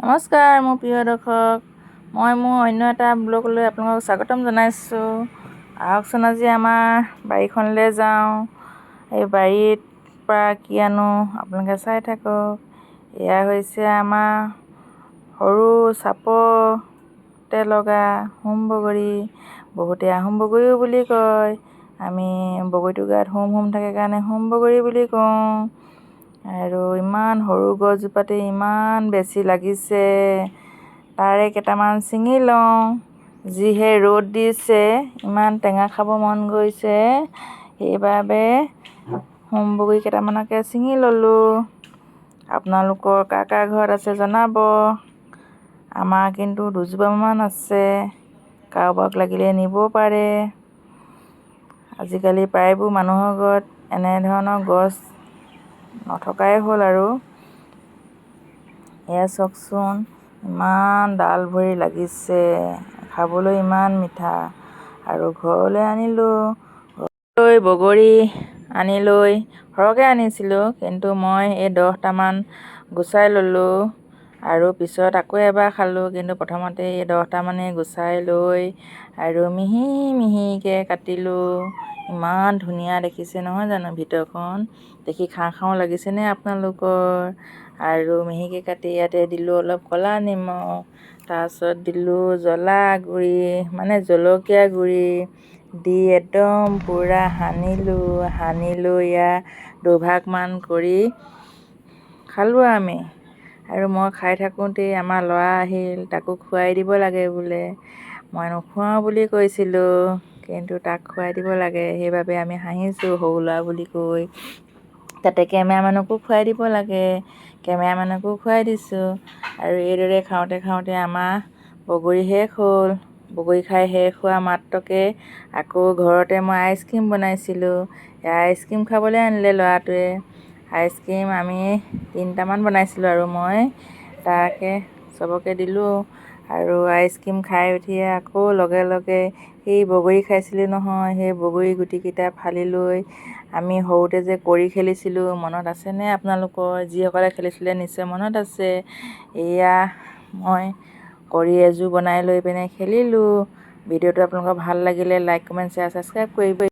নমস্কাৰ মোৰ প্ৰিয় দৰ্শক, মই মোৰ অন্য এটা ব্লগলৈ আপোনালোকক স্বাগতম জনাইছোঁ। আহকচোন, আজি আমাৰ বাৰীখনলৈ যাওঁ। এই বাৰীত পৰা কি আনো আপোনালোকে চাই থাকক। এয়া হৈছে আমাৰ সৰু চাপতে লগা হোম বগৰী। বহুতে আহোম বগৰীও বুলি কয়। আমি বগৰীটোৰ গাত হোম হোম থাকে কাৰণে হোম বগৰী বুলি কওঁ। আৰু ইমান সৰু গছজোপাতে ইমান বেছি লাগিছে, তাৰে কেইটামান ছিঙি লওঁ। যিহে ৰ'দ দিছে, ইমান টেঙা খাব মন গৈছে, সেইবাবে হোম বগৰী কেইটামানকে ছিঙি ল'লোঁ। আপোনালোকৰ কাৰ কাৰ ঘৰত আছে জনাব। আমাৰ কিন্তু দুজোপামান আছে, কাৰোবাক লাগিলে নিব পাৰে। আজিকালি প্ৰায়বোৰ মানুহৰ ঘৰত এনেধৰণৰ গছ নথকাই হ'ল। আৰু এয়া চাওকচোন, ইমান ডাল ভৰি লাগিছে, খাবলৈ ইমান মিঠা। আৰু ঘৰলৈ আনিলোঁ। ঘৰলৈ বগৰী আনি লৈ সৰহকৈ আনিছিলোঁ, কিন্তু মই এই 10টামান গুচাই ল'লোঁ আৰু পিছত আকৌ এবাৰ খালোঁ। কিন্তু প্ৰথমতে এই 10টামানেই গুচাই লৈ আৰু মিহি মিহিকৈ কাটিলোঁ। ইমান ধুনীয়া দেখিছে নহয় জানো? ভিতৰখন দেখি খাওঁ খাওঁ লাগিছেনে আপোনালোকৰ? আৰু মিহিকৈ কাটি ইয়াতে দিলোঁ অলপ ক'লা নিমখ, তাৰপাছত দিলোঁ জ্বলা গুড়ি, মানে জলকীয়া গুড়ি দি একদম পূৰা সানিলোঁ। সানি লৈ এয়া দুভাগমান কৰি খালোঁ আমি। আৰু মই খাই থাকোঁতেই আমাৰ ল'ৰা আহিল, তাকো খুৱাই দিব লাগে বোলে। মই নোখোৱাওঁ বুলি কৈছিলোঁ, কিন্তু তাক খুৱাই দিব লাগে। সেইবাবে আমি হাঁহিছোঁ সৰু ল'ৰা বুলি কৈ। তাতে কেমেৰামেনকো খুৱাই দিব লাগে, কেমেৰামেনকো খুৱাই দিছোঁ। আৰু এইদৰে খাওঁতে খাওঁতে আমাৰ বগৰী শেষ হ'ল। বগৰী খাই শেষ হোৱা মাত্ৰকে আকৌ ঘৰতে মই আইচক্ৰীম বনাইছিলোঁ। আইচক্ৰীম খাবলৈ আনিলে ল'ৰাটোৱে। আইচক্ৰীম আমি তিনিটামান বনাইছিলোঁ আৰু মই তাকে চবকে দিলোঁ। আৰু আইচক্ৰীম খাই উঠি আকৌ লগে লগে সেই বগৰী খাইছিলোঁ নহয়, সেই বগৰী গুটিকেইটা ফালি লৈ আমি সৰুতে যে কৰি খেলিছিলোঁ, মনত আছেনে আপোনালোকৰ? যিসকলে খেলিছিলে নিশ্চয় মনত আছে। এয়া মই কৰি এযোৰ বনাই লৈ পিনে খেলিলোঁ। ভিডিঅ'টো আপোনালোকৰ ভাল লাগিলে লাইক, কমেণ্ট, শ্বেয়াৰ, ছাবস্ক্ৰাইব কৰিব।